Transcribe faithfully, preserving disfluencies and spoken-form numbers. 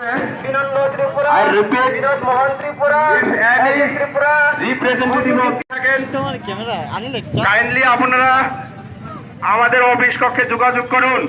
I repeat, if any representative of থাকেন, কাইন্ডলি আপনারা আমাদের অফিস কক্ষে যোগাযোগ করুন।